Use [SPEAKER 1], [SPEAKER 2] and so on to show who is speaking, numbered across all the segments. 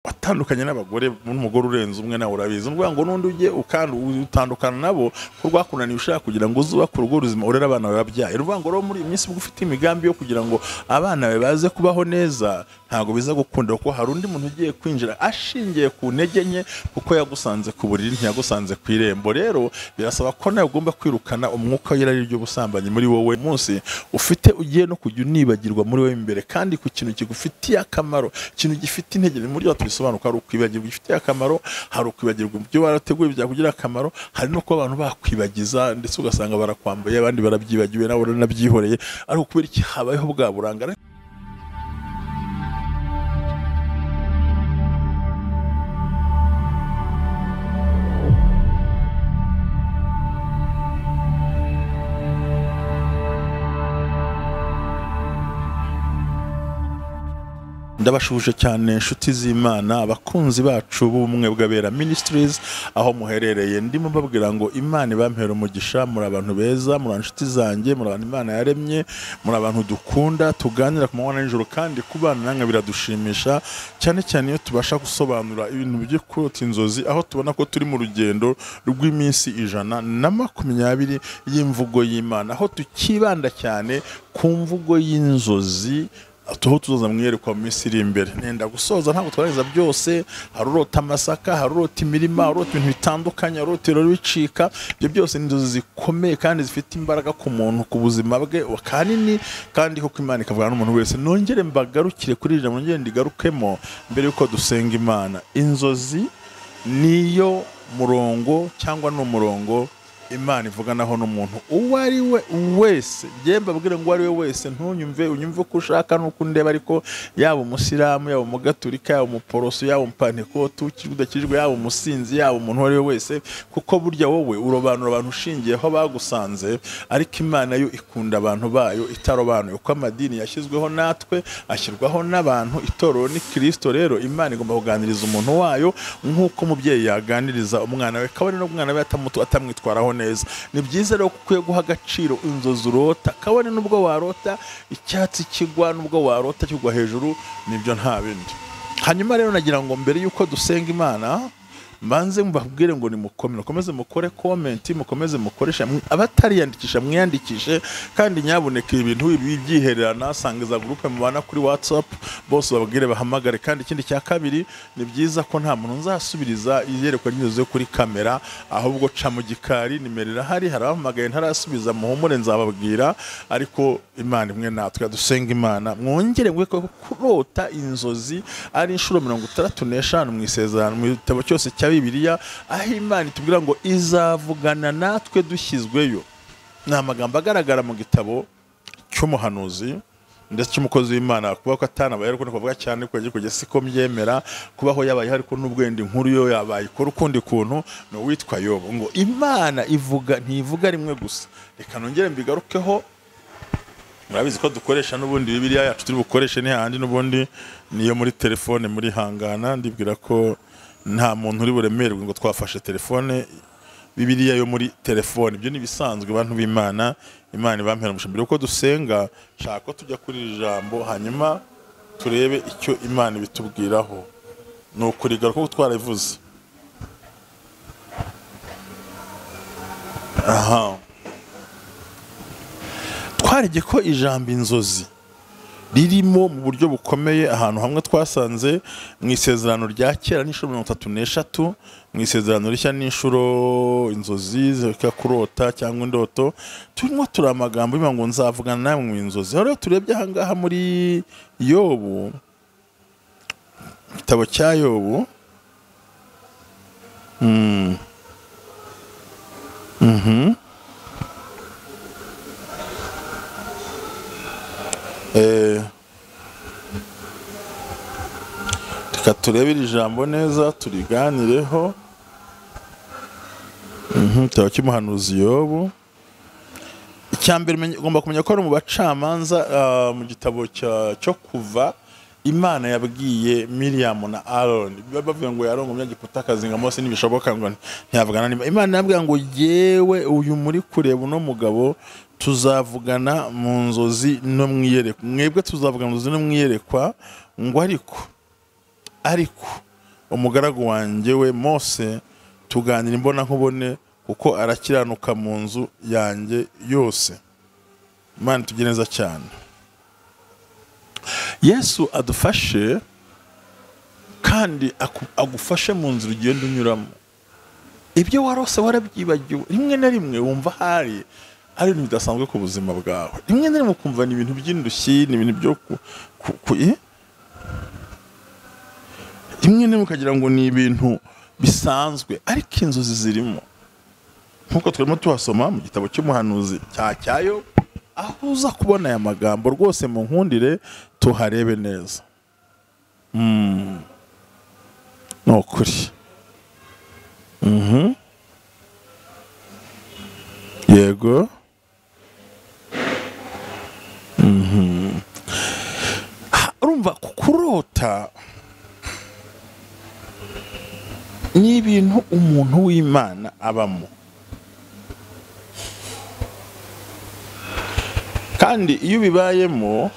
[SPEAKER 1] Atandukanye n'abagore, n'umugore urenze umwe nawe urabizi, n'ubwo ngo n'undi ujye ukandi utandukana nabo ko rwakunaniye ushaka kugira ngo uzubake urugo ruzima urere abana bawe babyaye. Uruvuga ngo rero muri iyi minsi ubwo ufite imigambi yo kugira ngo abana bawe baze kubaho neza, ntabwo biza gukunda kuko hari undi muntu ugiye kwinjira ashingiye ku ntege nke, kuko yagusanze ku buriri ntiyagusanze ku irembo. Rero birasaba ko nawe ugomba kwirukana umwuka w'irari ry'ubusambanyi muri wowe munsi ufite, ugiye no kujya unibagirwa muri wowe imbere, kandi ku kintu kigufitiye akamaro, ikintu gifite intege muri yo tubisobanuka, hari ukwibagirwa gifitiye akamaro, hari ukwibagirwa ibyo warateguye byakugira akamaro, hari no kuba abantu bakwibagiza ndetse ugasanga barakwambaye abandi barabyibagiwe nawe uranabyihoreye, ariko kubera iki habayeho bwa burangare. Ndabashuje cyane inshuti z'Imana, abakunzi bacu b'ubumwe bw'abera Ministries aho muherereye, ndimo mbabwira ngo Imana ibampera umugisha. Muri abantu beza, muri inshuti zanjye, muri abantu Imana yaremye, muri abantu dukunda tuganira ku manywa na nijoro, kandi kubana namwe biradushimisha cyane cyane iyo tubasha gusobanura ibintu byo kurota inzozi, aho tubona ko turi mu rugendo rw'iminsi 120 y'imvugo y'Imana, aho tukibanda cyane ku mvugo y'inzozi aho tuzoza mwiyerekwa mu minsi iri imbere. Nenda gusoza ntabwo twarangiza byose, hari urota amasaka, hari urota imirima, hari urota ibintu bitandukanye, hari urota ibirori bicika. Ibyo byose ni inzozi zikomeye kandi zifite imbaraga ku muntu, ku buzima bwe kanini, kandi koko Imana ikavugana n'umuntu wese. Nongere mbagarukire kuri iri jambo, nongere ndigarukemo mbere yuko dusenga Imana. Inzozi niyo murongo cyangwa ni umurongo Imana ivuganaho n'umuntu uwo ari we wese. Njye mbabwire ngo uwo ari we wese, ntunyumve unyumve uko ushaka n'uko undeba, ariko yaba umusilamu, yaba umugaturika, yaba umuporoso, yaba umupantekote, udakijwe, yaba umusinzi, yaba umuntu uwo ari we wese, kuko burya wowe urobanura abantu ushingiye aho bagusanze, ariko Imana yo ikunda abantu bayo itarobanuye. Uko amadini yashyizweho natwe ashyirwaho n'abantu, itorero ni Kristo. Rero Imana igomba kuganiriza umuntu wayo nk'uko umubyeyi yaganiriza umwana we, kabone n'umwana we atamwitwaraho neza. Ni byiza rero ukwiye guha agaciro inzozi urota, kabone nubwo warota icyatsi kigwa, nubwo warota kigwa hejuru, nibyo nta bindi. Hanyuma rero nagira ngo mbere yuko dusenga Imana mbanze mbabwire ngo nimukomere, mukomeze mukore comment, mukomeze mukoresha, abatariyandikisha mwiyandikishe, kandi nyabuneka ibintu bibyihererana, sangiza groupe mubana kuri WhatsApp bose babwire bahamagare. Kandi ikindi cya kabiri, ni byiza ko nta muntu nzasubiriza iyerekwa ry'inzozi kuri kamera, ahubwo ca mu gikari, nimero irahari, harahamagaye ntarasubiza, muhumure nzababwira. Ariko Imana imwe natwe dusenga Imana, mwongere mwe ko kurota inzozi ari inshuro 65 mu isezerano mu gitabo cyose cya Bibiliya, aho Imana itubwira ngo izavugana natwe dushyizweyo. Ni amagambo agaragara mu gitabo cy'umuhanuzi ndetse cy'umukozi w'Imana, kuba ko atanabaye ariko kuvuga cyane ko yagiye kujya siko mbyemera, kubaho yabaye ariko n'ubwende inkuru yo yabaye ikora ukundi kuntu, ni uwitwa Yobu. Ngo Imana ivuga ntivuga rimwe gusa. Reka nongere mbigarukeho, murabizi ko dukoresha n'ubundi Bibiliya yacu turi bukoreshe ni handi n'ubundi niyo muri telefone muri hangana, ndibwira ko nta muntu uri buremerwe ngo twafashe telefone Bibiliya yo muri telefone. Ibyo ni bisanzwe abantu b'Imana. Imana ibampera umushambiro uko dusenga, shaka ko tujya kuri ijambo hanyuma turebe icyo Imana ibitubwiraho. Ni ukurigaruka ko twarabivuze. Aha twarige ko ijambo inzozi ririmo mu buryo bukomeye ahantu hamwe twasanze mu isezerano rya kera n'inshuro 33, mu isezerano rishya n'inshuro inzozi zeka kurota cyangwa indoto. Turimo turamagambo bivuga ngo nzavugana namwe mu inzozi. Rero turebye aha ngaha muri Yobu, igitabo cya Yobu, reka turebe iri jambo neza turiganireho. Igitabo cy'umuhanuzi Yobu. Icyambere ugomba kumenya ko ari mu bacamanza, mu gitabo cyo kuva, Imana yabwiye Miriam na Aaron, bavuga ngo yarongo umunyagiputakazi nka Mose ntibishoboka ngo ntiyavugana n'Imana. Imana yabwiye ngo yewe uyu muri kureba uno mugabo tuzavugana mu nzozi no mwiyerekwa, mwebwe tuzavugana mu nzozi no mwiyerekwa, ngo ariko Umugaragu wanjye we Mose tuganira imbona nkubone, kuko arakiranuka mu nzu yanjye yose. Imana itugire neza cyane. Yesu adufashe kandi agufashe mu nzira ugenda unyuramo. Ibyo warose warabyibagiwe, rimwe na rimwe wumva hari ari ibintu bidasanzwe ku buzima bwawe, rimwe na rimwe ukumva ni ibintu by'indushyi, ni ibintu byo rimwe na rimwe ukagira ngo ni ibintu bisanzwe, ariko inzozi zirimo. Nkuko turimo tuhasoma mu gitabo cy'umuhanuzi cya Cyayo, aho uza kubona aya magambo rwose mu nkundire tuharebe neza. Ni ukuri. Yego. Urumva kurota ni ibintu umuntu w'Imana abamo, kandi iyo bibayemo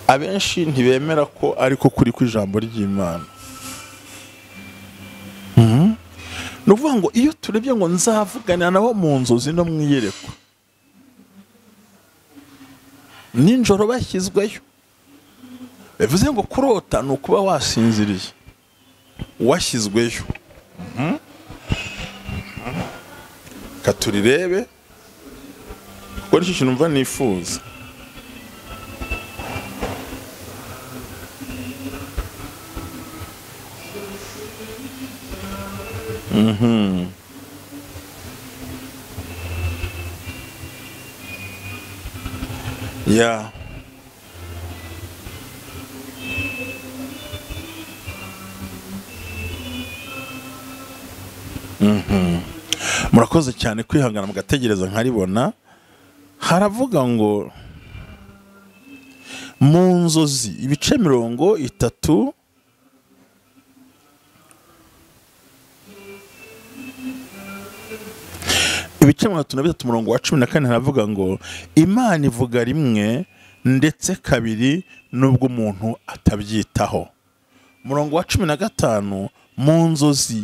[SPEAKER 1] abenshi ntibemera ko ariko kuri kw'ijambo ry'Imana. Ni ukuvuga ngo iyo turebye ngo nzavugana nabo mu nzozi no mu iyerekwa, nijoro bashyizweyo, bivuze ngo kurota ni ukuba wasinziriye washyizweyo. Katurirebe kuko nicyo kintu mva nifuza. Yeah. Murakoze cyane kwihangana mugategereza nkaribona. Haravuga ngo mu nzozi ibice 30 ibice 33 umurongo wa 14 haravuga ngo Imana ivuga rimwe ndetse kabiri nubwo umuntu atabyitaho. Umurongo wa 15 mu nzozi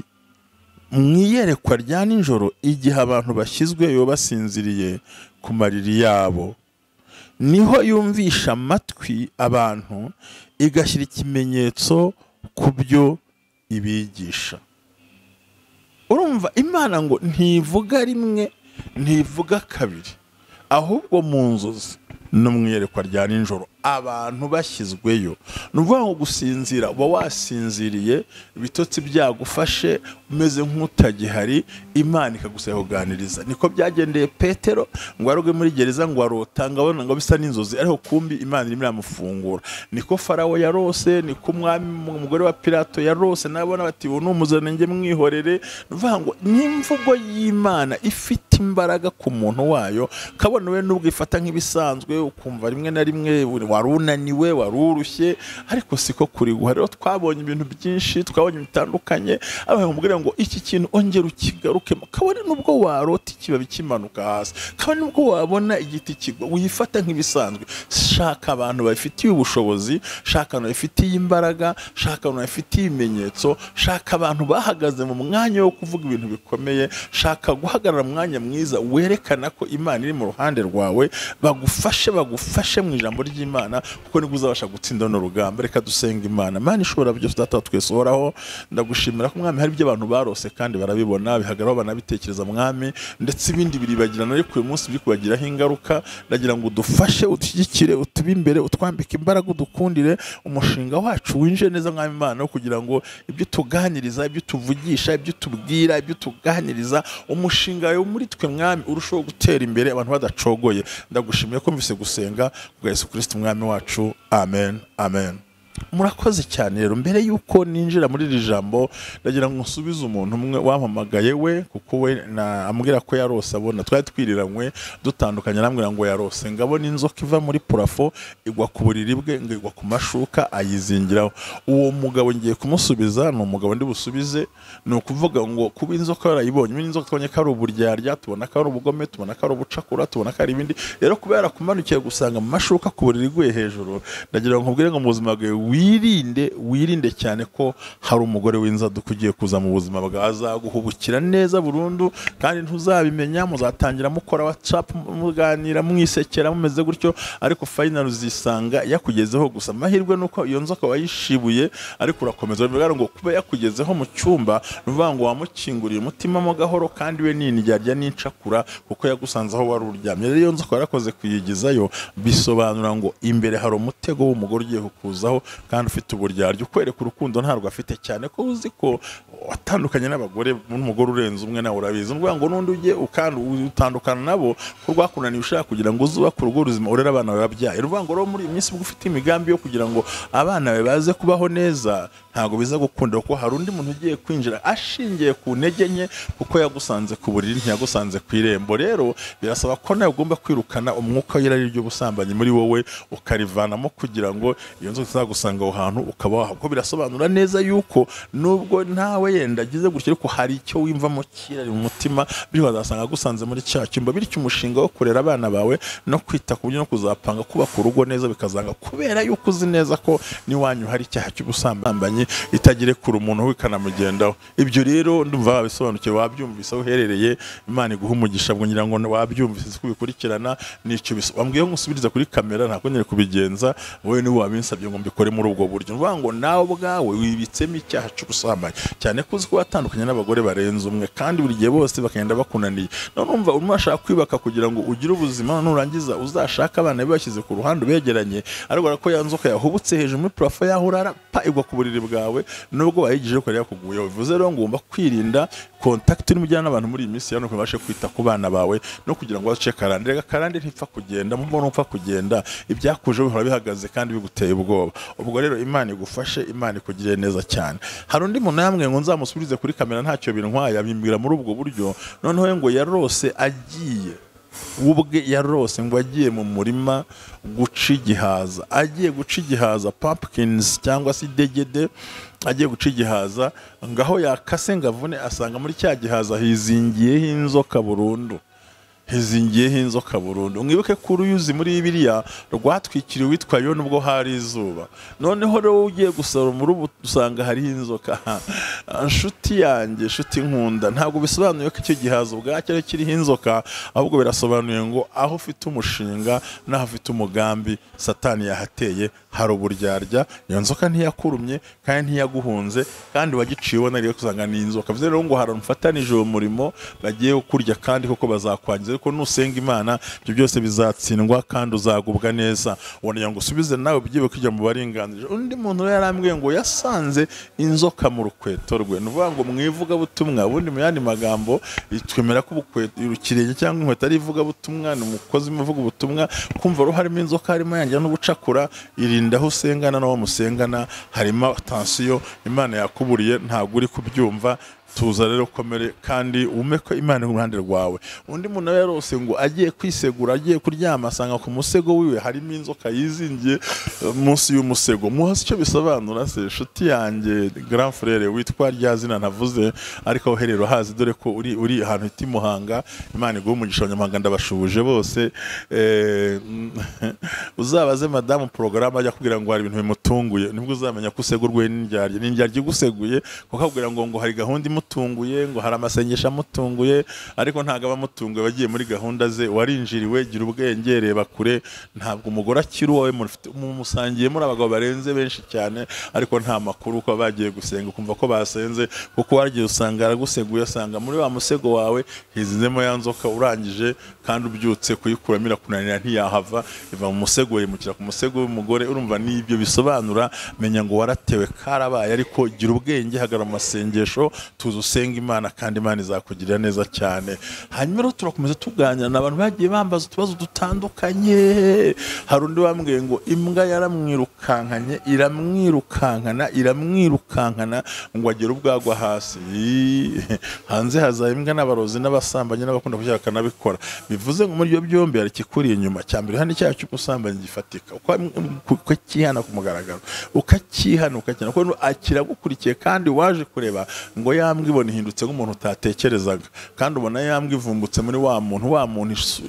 [SPEAKER 1] mu iyerekwa rya nijoro igihe abantu bashyizweyo basinziriye ku mariri yabo, niho yumvisha amatwi abantu igashyira ikimenyetso ku byo ibigisha. Urumva Imana ngo ntivuga rimwe ntivuga kabiri, ahubwo mu nzozi no mu iyerekwa rya nijoro abantu bashyizweyo. Ni ukuvuga ngo gusinzira uba wasinziriye, ibitotsi byagufashe, umeze nk'utagihari, Imana ikagusaba kuganiriza. Niko byagendeye Petero ngo aroge muri gereza ngo arota ngo abona ngo bisa n'inzozi, ariko kumbi Imana irimo iramufungura. Niko Farawo yarose, niko umwami umugore wa Pilato yarose, nabona bati ubu ni umuziranenge mwihorere. Ni ukuvuga ngo n'imvugo y'Imana ifite imbaraga ku muntu wayo, kabone we nubwo ifata nk'ibisanzwe, ukumva rimwe na rimwe warunaniwe warurushye, ariko siko kuri guha. Rero twabonye ibintu byinshi, twabonye bitandukanye, abantu bamubwira ngo iki kintu ongera ukigarukemo, kabone nubwo warota ikibabi kimanuka hasi, kabone nubwo wabona igiti kigwa, uyifata nk'ibisanzwe. Shaka abantu babifitiye ubushobozi, shaka abantu babifitiye imbaraga, shaka abantu babifitiye ibimenyetso, shaka abantu bahagaze mu mwanya wo kuvuga ibintu bikomeye, shaka guhagarara mu mwanya mwiza werekana ko Imana iri mu ruhande rwawe, bagufashe mu ijambo ry'Imana, kuko nibwo uzabasha gutsinda no rugamba. Reka dusenga Imana. Imana ishobora byose, Data twese uhoraho, ndagushimira ko Mwami hari ibyo abantu barose kandi barabibona, bihagararaho banabitekereza Mwami, ndetse ibindi biribagirana, ariko uyu munsi biri kubagiraho ingaruka. Ndagira ngo udufashe, udushyigikire, utube imbere, utwambike imbaraga, udukundire umushinga wacu winjire neza Mwami Imana, kugira ngo ibyo tuganiriza, ibyo tuvugisha, ibyo tubwira, ibyo tuganiriza, umushinga wawe muri twe Mwami urushaho gutera imbere abantu badacogoye. Ndagushimiye ko mvise gusenga kubwa Yesu Kristo Mwami wacu. Amen, amen. Murakoze cyane. Rero mbere yuko ninjira muri iri jambo, ndagira ngo nsubize umuntu umwe wampamagaye we, kuko we ambwira ko yarose abona, twari twiriranywe dutandukanye, arambwira ngo yarose ngabona inzoka iva muri purafo igwa ku buriri bwe, ngo igwa ku mashuka ayizingiraho. Uwo mugabo ngiye kumusubiza, ni umugabo ndi busubize. Ni ukuvuga ngo kuba inzoka warayibonye, inzoka tubonye ko ari uburyarya, tubona ko ari ubugome, tubona ko ari ubucakura, tubona ko ari ibindi. Rero kuba yarakumanukiye gusanga mu mashuka ku buriri iguye hejuru, ndagira ngo nkubwire ngo mu buzima bwawe wirinde cyane ko hari umugore w'inzaduka ugiye kuza mu buzima bwawe, azaguhubukira neza burundu kandi ntuzabimenya. Muzatangira mukora WhatsApp, muganira, mwisekera, mumeze gutyo, ariko final uzisanga yakugezeho. Gusa amahirwe nuko iyo nzoka wayishibuye, ariko urakomeza. Bivuga ngo kuba yakugezeho mu cyumba, nuvuga ngo wamukinguriye umutima mo gahoro, kandi we n'indyarya n'incakura kuko yagusanze aho wari uryamye. Rero iyo nzoka warakoze kuyigizayo, bisobanura ngo imbere hari umutego w'umugore ugiye kukuzaho kandi ufite uburyarya, ukwereka urukundo ntarwo afite, cyane ko uzi ko watandukanye n'abagore n'umugore urenze umwe, nawe urabizi. Nuvuga ngo n'undi ugiye utandukana nabo ko rwakunaniye, ushaka kugira ngo uzubake urugo ruzima, urere abana bawe wabyaye. Nuvuga ngo rero muri iyi minsi ubwo ufite imigambi yo kugira ngo abana bawe baze kubaho neza, ntabwo biza gukunda kuko hari undi muntu ugiye kwinjira ashingiye ku ntege nke, kuko yagusanze ku buriri ntiyagusanze ku irembo. Rero birasaba ko nawe ugomba kwirukana umwuka w'irari ry'ubusambanyi muri wowe, ukarivanamo kugira ngo iyo nzoka itazagusanga aho hantu ukaba waha. Kuko birasobanura neza yuko nubwo ntawe yenda agize gutyo, ariko hari icyo wimvamo kirari mu mutima, bityo wazasanga agusanze muri cya cyumba. Bityo umushinga wo kurera abana bawe no kwita ku buryo no kuzapanga kubaka urugo neza bikazanga, kubera yuko uzi neza ko n'iwanyu hari icyaha cy'ubusambanyi, itagire kure umuntu wikanamugendaho. Ibyo rero ndumva wabisobanukiwe, wabyumvise aho uherereye. Imana iguha umugisha, ngo ngira ngo wabyumvise kubikurikirana nicyo wambwiye ngo usubirize kuri kamera, ntabwo nyine kubigenza wowe niwe wabinsabye ngo mbikore muri ubwo buryo. Mvuga ngo nawe ubwawe wibitsemo icyaha cy'ubusambanyi, cyane ko uzi ko watandukanye n'abagore barenze umwe kandi buri gihe bose bakagenda bakunaniye. None umva urimo urashaka kwibaka kugira ngo ugire ubuzima, nurangiza uzashaka abana bashyize ku ruhande begeranye, ariko ko ya nzoka yahubutse hejuru muri plafond yaho urara pa igwa ku buriri bwawe, nubwo wayigije ko yakuguyeho. Bivuze rero ngo ugomba kwirinda contact n'umujyana n'abantu muri iyi minsi ya none, kubashe kwita ku bana bawe no kugira ngo bace karande. Rega karande ntipfa kugenda, mubona upfa kugenda, ibyakuje bihora bihagaze kandi biguteye ubwoba. Ubwo rero Imana igufashe, Imana ikugirire neza cyane. Hari undi muntu yambwiye ngo nzamusubirize kuri kamera ntacyo bintwaye, abimbwira muri ubwo buryo. Noneho ngo yarose agiye ubwe, yarose ngo agiye mu murima guca igihaza, agiye guca igihaza pumpkins cyangwa se idegede, agiye guca igihaza ngaho yakase ngo avune, asanga muri cya gihaza hizingiyeho inzoka burundu, hizingiyeho inzoka burundu. Mwibuke ko uruyuzi muri Bibiliya rwatwikiriwe witwa Yona ubwo hari izuba. Noneho rero ugiye gusoroma urubu usanga hari inzoka. Nshuti yanjye, nshuti nkunda, ntabwo bisobanuye ko icyo gihaza ubwacyo ari kiriho inzoka, ahubwo birasobanuye ngo aho ufite umushinga n'aho ufite umugambi Satani yahateye, hari uburyarya. Iyo nzoka ntiyakurumye kandi ntiyaguhunze, kandi wagiciye ubona ariyo kusanga ni inzoka. Bivuze rero ngo hari umufatanije uwo murimo bagiye kurya kandi koko bazakwangiza, ariko nusenga Imana ibyo byose bizatsindwa kandi uzagubwa neza. Ubona ngo usubize nawe ubyibe kujya mu baringanije. Undi muntu yarambwiye ngo yasanze inzoka mu rukweto rwe. Ni ukuvuga ngo mu ivugabutumwa, ubundi mu yandi magambo twemera ko ikirenge cyangwa inkweto ari ivugabutumwa, ni umukozi uvuga ubutumwa. Kumva harimo inzoka, harimo yangira n'ubucakura, irinda aho usengana n'uwo musengana, harimo tension. Imana yakuburiye ntabwo uri kubyumva. Tuza rero komere kandi ume ko Imana iri iruhande rwawe. Undi muntu yarose ngo agiye kwisegura, agiye kuryama, asanga ku musego wiwe harimo inzoka yizingiye munsi y'umusego. Muhasi icyo bisobanura se, nshuti yanjye grand frère witwa rya zina ntavuze, ariko uherero hazi, dore ko uri ahantu hita Muhanga. Imana iguhe umugisha, abanyamahanga ndabashubuje bose. Uzabaze madamu programme ajya kugira ngo hari ibintu bimutunguye, nibwo uzamenya ko usegurwe n'indyarya. N'indyarya iguseguye kuko akubwira ngo hari gahunda imutunguye, ngo hari amasengesho amutunguye, ariko ntago abamutunguye bagiye muri gahunda ze. Warinjiriwe, gira ubwenge, reba kure. Ntabwo umugore akiri uwawe, musangiye muri abagabo barenze benshi cyane, ariko nta makuru uko bagiye gusenga, ukumva ko basenze, kuko waragiye usanga araguseguye, asanga muri wa musego wawe hizinzemo ya nzoka, urangije kandi ubyutse kuyikuramo irakunanira, ntiyahava, iva mu musego yimukira ku musego w'umugore. Urumva n'ibyo bisobanura, menya ngo waratewe karabaye, ariko gira ubwenge, hagarara mu masengesho, tuza usenga Imana kandi Imana izakugirira neza cyane. Hanyuma rero turakomeza tuganira n'abantu bagiye bambaza utubazo dutandukanye. Hari undi wambwiye ngo imbwa yaramwirukankanye, iramwirukankana, iramwirukankana ngo agera kugera ubwagwa hasi. Hanze haza imbwa n'abarozi n'abasambanyi n'abakunda kujya bakanabikora. Bivuze ngo muri ibyo byombi hari ikikuri inyuma. Cya mbere hano icyaha cy'ubusambanyi gifatika, ukakihana ku mugaragaro, ukakihana ukakihana kuko akiragukurikiye, kandi waje kureba ngo yambwa ibona ihindutse nk'umuntu utatekerezaga, kandi ubona yambwa ivumbutse muri wa muntu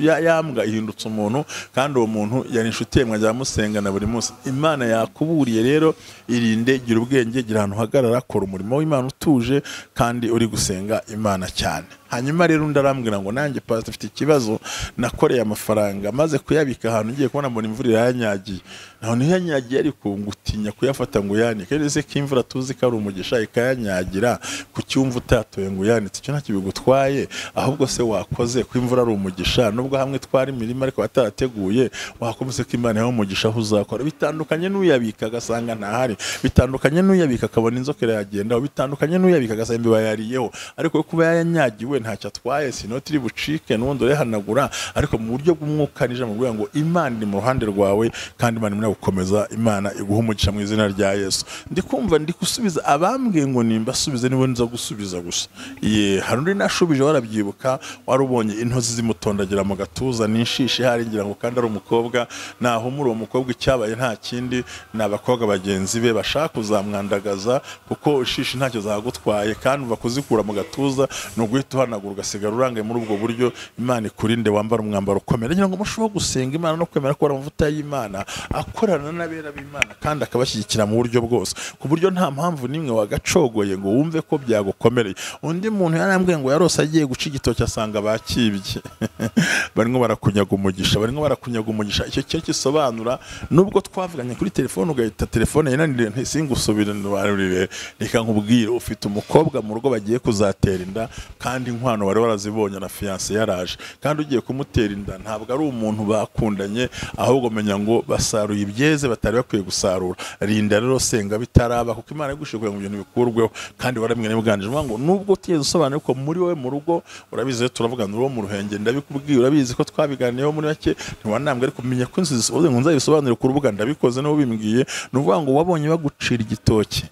[SPEAKER 1] yambwa ihindutse umuntu, kandi uwo muntu yari inshuti ye mwajya musengana buri munsi. Imana yakuburiye rero, irinde, gira ubwenge, gira ahantu uhagarara, kora umurimo w'Imana utuje kandi uri gusenga Imana cyane. Hanyuma rero undi arambwira ngo nanjye pastor mfite ikibazo, nakoreye amafaranga maze kuyabika ahantu ngiye kubona mbona imvura irayanyagiye. Naho ntiyanyagiye ariko ngutinya kuyafata ngo yanike. Rero se ko imvura tuzi ko ari umugisha ikayanyagira, kucyumva utatoye ngo yanitse icyo ntacyo bigutwaye, ahubwo se wakoze ko imvura ari umugisha, nubwo hamwe twari imirima ariko batarateguye, wakomeze ko Imana yaho umugisha aho uzakora. Bitandukanye n'uyabika agasanga ntahari, bitandukanye n'uyabika akabona inzoka irayagendaho, bitandukanye n'uyabika agasanga imbeba yariyeho, ariko kuba yayanyagiwe ntacyo atwaye, sinoti iri bucike n'ubundi urehanagura. Ariko mu buryo bw'umwuka nije mu ngo Imana iri mu ruhande rwawe kandi Imana imwe gukomeza, Imana iguha umugisha mu izina rya Yesu. Ndi kumva ndi gusubiza abambwiye ngo nimbasubize, nibo nza gusubiza gusa. Ye hari undi nashubije warabyibuka, warubonye intozi zimutondagira mu gatuza nishishi hari ngira ngo kandi ari umukobwa, naho muri uwo mukobwa icyabaye nta kindi, ni abakobwa bagenzi be bashaka kuzamwandagaza kuko ishishi ntacyo zagutwaye, kandi uva kuzikura mu gatuza no guhita uhanagura ugasigara urangaye. Muri ubwo buryo Imana ikurinde, wambara umwambaro ukomeye, ngira ngo mushobora gusenga Imana no kwemera ko amavuta y'Imana akorana n'abera b'Imana kandi akabashyigikira mu buryo bwose, ku buryo nta mpamvu nimwe wagacogoye ngo wumve ko byagukomereye. Undi muntu yarambwiye ngo yarose agiye guca igitoki asanga bakibye. Barimo barakunyaga umugisha, barimo barakunyaga umugisha. Icyo cyo gisobanura, nubwo twavuganye kuri telefone ugahita telefone yananire ntisingusubire, reka nkubwire, ufite umukobwa mu rugo bagiye kuzatera inda, kandi inkwano wari warazibonye na fiancé yaraje, kandi ugiye kumutera inda ntabwo ari umuntu bakundanye, ahubwo menya ngo basaruye ibyeze batari bakwiye gusarura. Rinda rero, senga bitaraba, kuko Imana yagushiye kugira ngo ibintu bikurweho, kandi waramwe n'ubwanije ngo nubwo utigeze usobanura ko muri wowe mu rugo urabizi, turavugana uwo mu ruhenge ndabikubwiye, urabizi ko twabiganiyeho muri make ntiwanambwe, ariko menya ko inzu ngo nzabisobanure ku rubuga ndabikoze n'ubu bimbwiye. Ni ukuvuga ngo wabonye bagucira igitoki,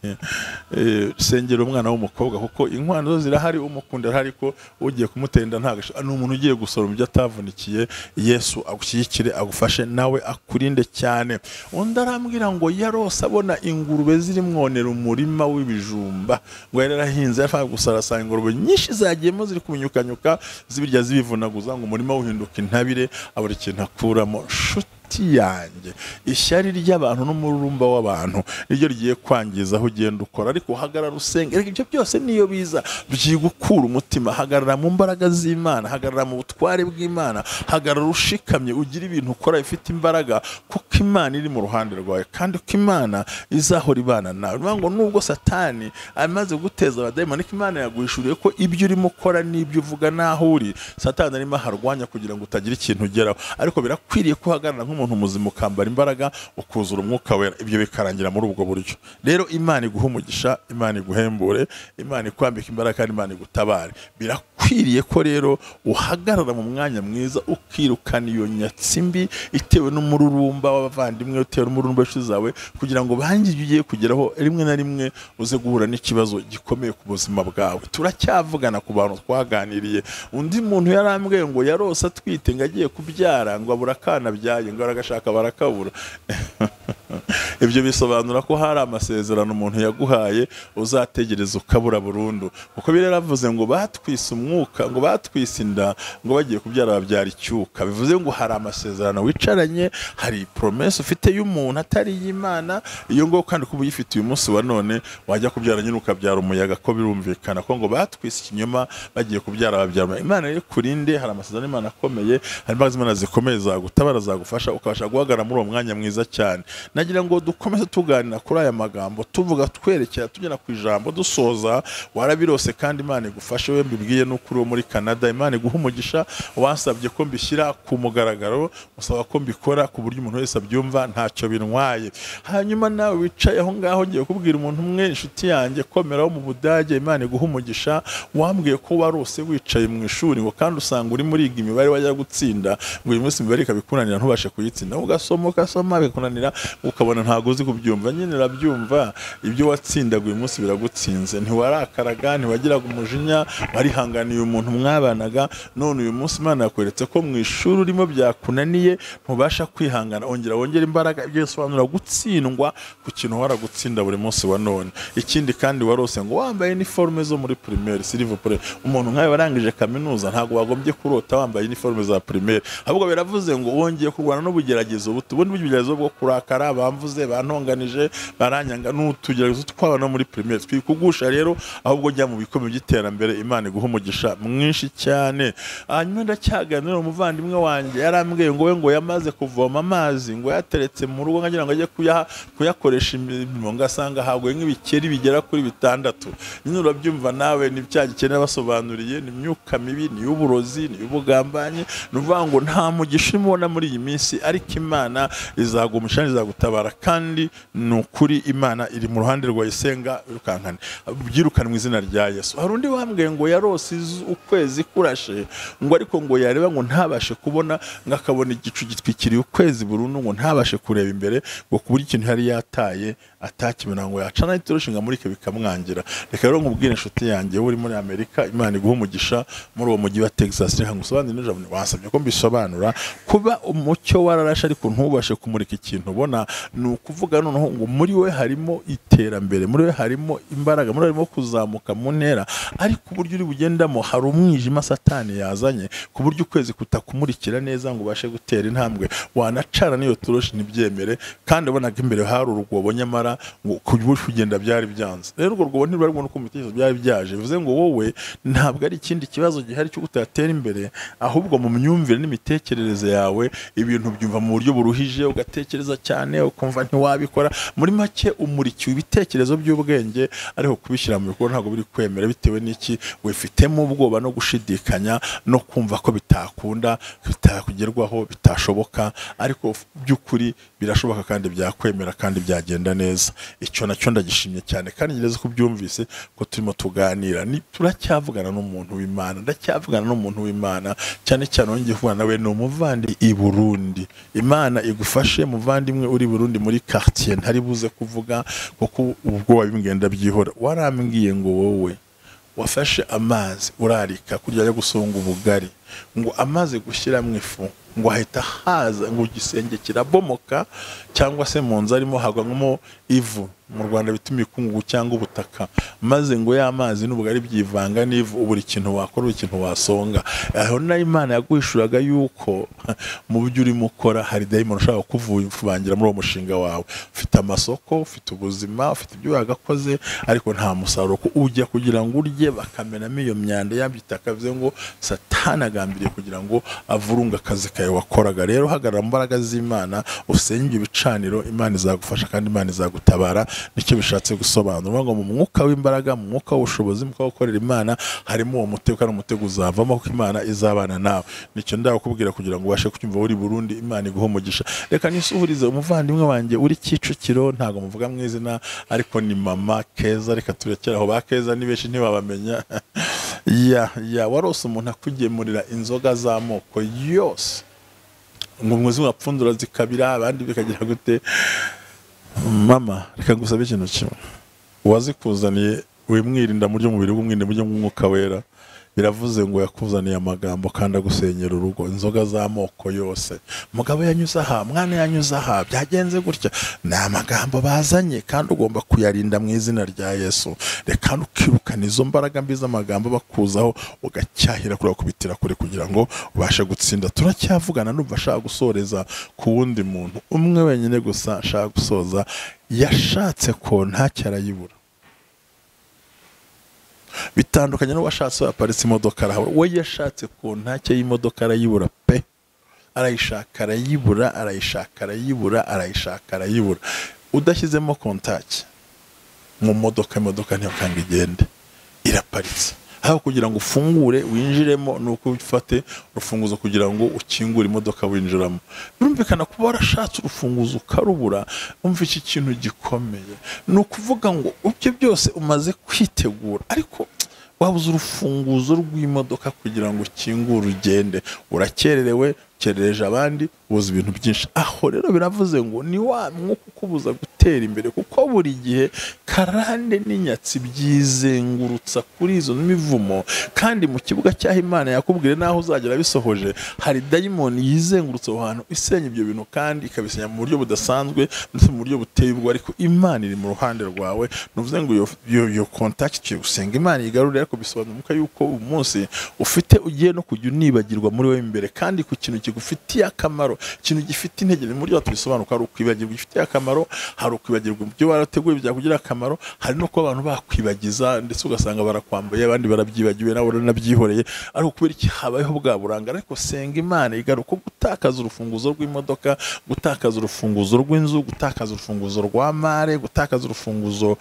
[SPEAKER 1] sengera umwana w'umukobwa kuko inkwano zirahari, umukunda arahari, ko ugiye kumutenda ntagasho ni umuntu ugiye gusoroma ibyo atavunikiye. Yesu agushyigikire, agufashe, nawe akurinde cyane. Undi arambwira ngo yarose abona ingurube zirimwonera umurima w'ibijumba, ngo yari yarahinze yashaka gusarasanga ingurube nyinshi zagiyemo ziri kubinyukanyuka zibirya zibivunaguza, ngo umurima uhinduka intabire, abura ikintu akuramo. Shuti yanjye, ishyari ry'abantu n'umururumba w'abantu niryo rigiye kwangiza aho ugenda ukora, ariko hagarara usenge. Ariko ibyo byose niyo biza byigukura umutima. Hagarara mu mbaraga z'Imana, hagarara mu butware bw'Imana, hagarara ushikamye, ugira ibintu ukora bifite imbaraga, kuko Imana iri mu ruhande rwawe, kandi ko Imana izahora ibana nawe. Ngo nubwo Satani amaze guteza abadayimoni, ariko Imana yaguhishuriye ko ibyo urimo ukora n'ibyo uvuga n'aho uri, Satani arimo aharwanya kugira ngo utagira ikintu ugeraho. Ariko birakwiriye ko uhagarara nk'umuntu muzima, ukambara imbaraga, ukuzura umwuka wera, ibyo bikarangira muri ubwo buryo. Rero Imana iguha umugisha, Imana iguhembure, Imana ikwambika imbaraga, kandi Imana igutabare. Birakwiriye ko rero uhagarara mu mwanya mwiza, ukirukana iyo nyatsi mbi itewe n'umururumba w'abavandimwe, utewe n'umururumba w'inshuti zawe, kugira ngo bangi ibyo ugiye kugeraho rimwe na rimwe uze guhura n'ikibazo gikomeye ku buzima bwawe. Turacyavugana ku bantu twaganiriye. Undi muntu yarambwiye ngo yarose atwite ngo agiye kubyara, ngo abura akana byaye, ngo aragashaka barakabura. Ibyo bisobanura ko hari amasezerano umuntu yaguhaye uzategereza ukabura burundu, kuko biraravuze ngo batwise umwuka, ngo batwise inda, ngo bagiye kubyara babyara icyuka. Bivuze ngo hari amasezerano wicaranye, hari promesse ufite y'umuntu atari y'Imana, iyo ngo kandi kuba uyifite uyu munsi wa none wajya kubyara nyine ukabyara umuyaga, ko birumvikana ko ngo batwise ikinyoma bagiye kubyara babyara. Imana rero kurinde, hari amasezerano y'Imana akomeye, hari imbaraga z'Imana zikomeye zagutabara, zagufasha ukabasha guhagarara muri uwo mwanya mwiza cyane. Nagira ngo dukomeze tuganira kuri aya magambo, tuvuga twerekera tugera ku ijambo dusoza. Warabirose kandi Imana igufashe. We mbibwiye n'ukuri wo muri Canada, Imana iguha umugisha. Wasabye ko mbishyira ku mugaragaro, usaba ko mbikora ku buryo umuntu wese abyumva, ntacyo bintwaye. Hanyuma nawe wicaye aho ngaho, ngiye kubwira umuntu umwe inshuti yanjye komeraho mu Budage, Imana iguha umugisha. Wambwiye ko warose wicaye mu ishuri ngo kandi usanga uri muriga imibare wajya gutsinda, ngo uyu munsi imibare ikabikunanira ntubashe kuyitsinda, ugasoma ugasoma bikunanira, Ukabona ntago uzi kubyumva nyine, urabyumva ibyo watsindaga uyu munsi biragutsinze. Ntiwarakaraga, ntiwagiraga umujinya, warihanganiye umuntu mwabanaga, none uyu munsi Imana yakweretse ko mu ishuri urimo byakunaniye, ntubasha kwihangana. Ongera wongera imbaraga. Ibyo bisobanura gutsindwa ku kintu waragutsinda buri munsi wa none. Ikindi kandi warose ngo wambaye uniforme zo muri primaire, s'il vous plaît. Umuntu nkawe warangije kaminuza ntago wagombye kurota wambaye uniforme za primaire, ahubwo biravuze ngo wongeye kurwana n'ubugeragezo bundi bugeragezo bwo kurakara, bamvuze, bantonganije, baranyanga, n'utugeragezo twaba no muri primaire. Twikugusha rero, ahubwo jya mu bikombe by'iterambere. Imana iguha umugisha mwinshi cyane. Hanyuma ndacyaganira umuvandimwe wanjye, yarambwiye ngo we ngo yamaze kuvoma amazi, ngo yateretse mu rugo nkagira ngo ajye kuyakoresha imirimo, ngasanga haguye nk'ibikeri bigera kuri 6. Nyine urabyumva nawe, ni bya gikene basobanuriye, ni imyuka mibi, ni uburozi, ni ubugambanye. Ni ukuvuga ngo nta mugisha urimo muri iyi minsi, ariko Imana izagumisha, izagutabara, kandi ni ukuri Imana iri mu ruhande rwa isenga. Birukankane, byirukane mu izina rya Yesu. Hari undi wambwiye ngo yarose ukwezi kurashe, ngo ariko ngo yareba ngo ntabashe kubona, ngo akabona igicu gitwikiriye ukwezi burundu, ngo ntabashe kureba imbere, ngo kubura ikintu yari yataye atakibona, ngo yacana itoroshi ngo amurike bikamwangira. Reka rero nkubwire inshuti yanjye uri muri Amerika, Imana iguha umugisha muri uwo mujyi wa Texas. Reka ngusobanurire n'ijambo wasabye ko mbisobanura. Kuba umucyo wararashe ariko ntubashe kumurika ikintu ubona, ni ukuvuga noneho ngo muri we harimo iterambere, muri we harimo imbaraga, muri we harimo kuzamuka mu ntera, ariko uburyo uri bugendamo hari umwijima Satani yazanye, ku buryo ukwezi kutakumurikira neza ngo ubashe gutera intambwe. Wanacana n'iyo toroshi ntibyemere, kandi ubonaga imbere hari urwobo, nyamara ngo kugenda byari byanze. Rero urwo rwobo ntirwari rubona uko mu bitekerezo byari byaje. Bivuze ngo wowe ntabwo ari ikindi kibazo gihari cyo kutatera imbere, ahubwo mu myumvire n'imitekerereze yawe ibintu byumva mu buryo buruhije, ugatekereza cyane, ukumva ntiwabikora. Muri make umurikiwe ibitekerezo by'ubwenge, ariko kubishyira mu bikorwa ntabwo biri kwemera, bitewe n'iki wifitemo ubwoba no gushidikanya no kumva ko bitakunda, bitakugerwaho, bitashoboka. Ariko by'ukuri birashoboka kandi byakwemera kandi byagenda neza. Icyo nacyo ndagishimye cyane, kandi ngereze ko byumvise ko turimo tuganira. Ni turacyavugana n'umuntu w'Imana, ndacyavugana n'umuntu w'Imana, cyane cyane wongeye kuvugana nawe ni umuvandi i Burundi. Imana igufashe muvandimwe uri Burundi muri quartier ntari buze kuvuga kuko ubwo wabimbwiye ndabyihora. Warambwiye ngo wowe wafashe amazi urarika kurya yo gusonga ubugari, ngo amaze gushyira mu ifu ngo ahita haza ngo igisenge kirabomoka, cyangwa se mu nzu arimo hagwamo ivu, mu Rwanda bituma ikungugu cyangwa ubutaka, maze ngo ya mazi n'ubugari byivanga n'ivu, buri kintu wakora, buri kintu wasonga. Aho na Imana yaguhishuraga yuko mu byo urimo ukora hari dayimoni ushaka kukuvangira muri uwo mushinga wawe. Ufite amasoko, ufite ubuzima, ufite ibyo wagakoze, ariko nta musaruro ujya kugira ngo urye, bakamenamo iyo myanda yabyitaka. Bivuze ngo Satani agambiriye kugira ngo avurunga akazi kawe wakoraga. Rero hagarara imbaraga z'Imana, usenge ibicaniro, Imana izagufasha kandi Imana izagutabara. Nicyo bishatse gusobanura ngo mu mwuka w'imbaraga, mu mwuka w'ubushobozi, mu mwuka wo gukorera Imana harimo uwo mutego, kandi umutego uzavamo kuko Imana izabana nawe. Nicyo ndakubwira kugira ngo ubashe kucyumva uri Burundi. Imana iguhe umugisha. Reka nisuhurize umuvandimwe wanjye uri Kicukiro, ntago muvuga mu izina ariko ni mama Keza. Reka turekere aho, ba Keza ni benshi ntibabamenya. Ya warose umuntu akugemurira inzoga z'amoko yose, ngo mwe zimwapfundura zikabira abandi bikagira gute. Mama, reka ngusabe ikintu kimwe, uwazikuzaniye wimwirinda mu by'umubiri, w'umwirinde mu by'umwuka wera. Biravuze ngo yakuzaniye amagambo kandi agusenyera urugo, inzoga z'amoko yose. Mugabo yanyuze aha, mwana yanyuze aha, byagenze gutya, ni amagambo bazanye kandi ugomba kuyarinda mu izina rya Yesu. Reka ukirukana izo mbaraga mbi z'amagambo bakuzaho, ugacyahira kure, kubitira kure kugira ngo ubashe gutsinda. Turacyavugana, numva ashaka gusoreza ku wundi muntu umwe wenyine gusa, ashaka gusoza. Yashatse ko ntacyo arayibura, bitandukanye n'uwashatse aparitse imodoka arahabura. We yashatse ko ntacyo y'imodoka arayibura pe, arayishaka arayibura, arayishaka arayibura, arayishaka arayibura. Udashyizemo kontaki mu modoka, imodoka ntiyakanga igende, iraparitse. Aho kugira ngo ufungure winjiremo nuko ufate urufunguzo kugira ngo ukingure imodoka winjiramo. Birumvikana kuba warashatse urufunguzo ukarubura, umva iki kintu gikomeye. Ni ukuvuga ngo ibyo byose umaze kwitegura, ariko Wabuze urufunguzo rw'imodoka kugira ngo ukingure ugende, urakererewe, ukerereje abandi, ubuze ibintu byinshi. Aho rero biravuze ngo ni wa mwuka ukubuza gutera imbere, kuko buri gihe karande n'inyatsi byizengurutsa kuri izo mivumo, kandi mu kibuga cyaho Imana yakubwire naho uzagera bisohoje, hari dayimoni yizengurutsa aho hantu isenya ibyo bintu, kandi ikabisenya mu buryo budasanzwe ndetse mu buryo buteye ubwoba. Ariko Imana iri mu ruhande rwawe, nuvuze ngo iyo contact gusenga Imana igarurire, ariko bisobanuka yuko umunsi ufite ugiye no kujya unibagirwa muri wowe imbere, kandi ku kintu kigufitiye akamaro, ikintu gifite intege mu buryo tubisobanuka, hari ukwibagirwa gifitiye akamaro, hari ukwibagirwa ibyo warateguye byakugira akamaro, hari no kuba abantu bakwibagiza ndetse ugasanga barakwambaye abandi barabyibagiwe nawe uranabyihoreye, ariko kubera iki habayeho bwa buranga. Ariko senga Imana igaruka. Gutakaza urufunguzo rw'imodoka, gutakaza urufunguzo rw'inzu, gutakaza urufunguzo rwa mare, gutakaza urufunguzo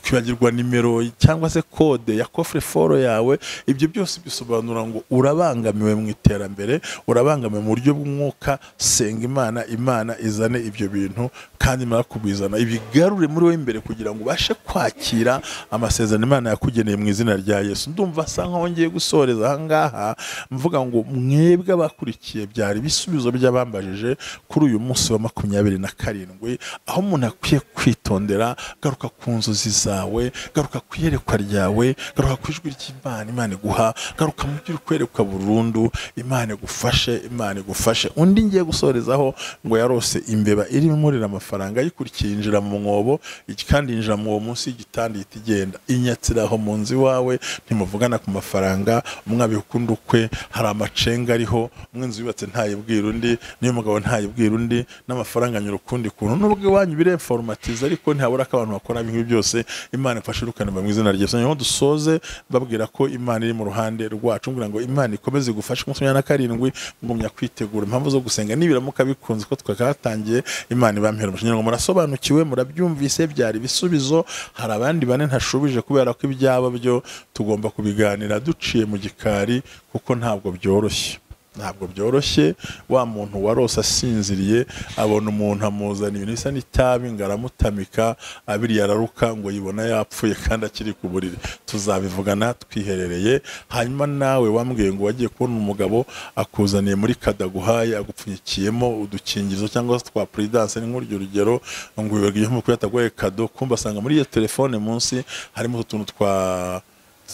[SPEAKER 1] kwibagirwa nimero cyangwa se kode ya coffre fort yawe, ibyo byose bisobanura ngo urabangamiwe mu iterambere, urabangamiwe mu buryo bw'umwuka. Senga Imana, Imana izane ibyo bintu, kandi imara kubizana ibigarure muri wowe imbere kugira ngo ubashe kwakira amasezerano Imana yakugeneye mu izina rya Yesu. Ndumva asa nkaho ngiye gusoreza aha ngaha mvuga ngo mwebwe abakurikiye byari ibisubizo by'abambajije kuri uyu munsi wa 27, aho umuntu akwiye kwitondera. Garuka ku nzozi zawe, garuka ku iyerekwa ryawe, garuka ku ijwi ry'Imana Imana iguha, garuka mu byo uri kwerekwa burundu, Imana igufashe, Imana igufashe. Undi ngiye gusorezaho ngo yarose imbeba irimo imurira amafaranga, ayikurikiye yinjira mu mwobo, kandi yinjira mu mwobo munsi y'igitanda ihita igenda inyatsira aho mu nzu iwawe, ntimuvugana ku mafaranga, umwe abikunda ukwe, hari amacenga ariho, umwe inzu yubatse ntayibwira undi, niyo mugabo ntayibwira undi, n'amafaranga anyura ukundi kuntu. Nubwo iwanyu bireformatiza, ariko ntihabura ko abantu bakora ibintu byose. Imana ifashe irukane mu izina rya Yesu. Nyuma dusoze babwira ko Imana iri mu ruhande rwacu, kugira ngo Imana ikomeze igufashe. 27 ngumya kwitegura impamvu zo gusenga nibiramuka bikunze ko twakatangiye. Imana ibampera umugisha. Ngo murasobanukiwe, murabyumvise, byari ibisubizo. Hari abandi bane ntashubije kubera ko ibyabo byo tugomba kubiganira duciye mu gikari, kuko ntabwo byoroshye. Ntabwo byoroshye. Wa muntu warose asinziriye abona umuntu amuzana ibintu bisa n'itabi ngo aramutamika, abiri yararuka ngo yibona yapfuye kandi akiri ku buriri. Tuzabivugana twiherereye. Hanyuma nawe wambwiye ngo wagiye kubona umugabo akuzaniye muri kadaguhaye agupfunyikiyemo udukingirizo cyangwa se twa Prudence, ni nk'uryo rugero, ngo wibagiye mu kuyatagoye kado, kumba asanga muri iyo telefone munsi harimo utuntu twa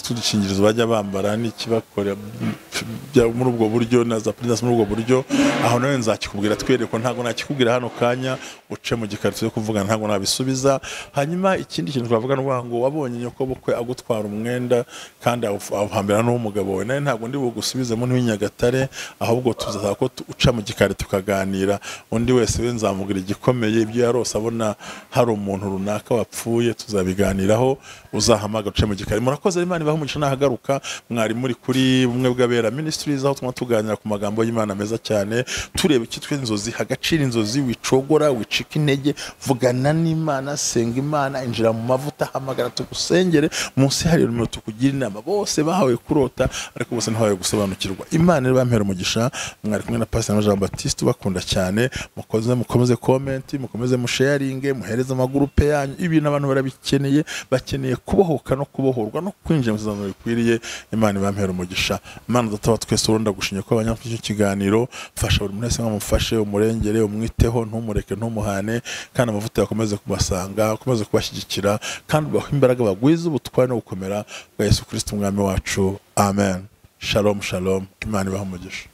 [SPEAKER 1] tudukingirizo bajya bambara n'ikibakora muri ubwo buryo na za Prudence muri ubwo buryo. Aho nawe nzakikubwira twereko, ntago nakikubwira hano kanya, uce mu gikari cyo kuvugana, ntago nabisubiza. Hanyuma ikindi kintu twavuga ngo wabonye nyoko bukwe agutwara umwenda kandi awuhambira n'umugabo we, nawe ntago ndi bugusubize mu Nyagatare, ahubwo tuzasaba ko uca mu gikari tukaganira. Undi wese we nzamubwira igikomeye ibyo yarose abona hari umuntu runaka wapfuye, tuzabiganiraho, uzahamagara uce mu gikari. Murakoze, Imana ibahe umugisha. Nahagaruka mwari muri kuri Bumwe bw'Abera Ministries, aho tuma tuganira ku magambo y'Imana meza cyane, tureba icyo inzozi, hagacira inzozi, wicogora, wicika intege, vugana n'Imana, senga Imana, injira mu mavuta, hamagara tugusengere. Munsi hari nimero tukugira inama. Bose bahawe kurota ariko bose ntibahawe gusobanukirwa. Imana ibampera umugisha. Mwari kumwe na Pastor Jean Baptiste, bakunda cyane. Mukoze mukomeze comment, mukomeze musharinge, muhereze amagurupe yanyu, ibintu abantu barabikeneye, bakeneye kubohoka no kubohorwa no kwinjira mu isezerano rikwiriye. Imana ibampera umugisha. Imana Data wa twese urunda gushimye ko abanyafite icyo kiganiro, fasha buri muntu wese nkamufashe, umurengere, umwiteho, ntumureke, ntumuhane, kandi amavuta yakomeze kubasanga, akomeze kubashyigikira, kandi ubahe imbaraga, bagwize ubutware no gukomera bwa Yesu Kristo umwami wacu. Amen. Shalom shalom. Imana ibahe umugisha.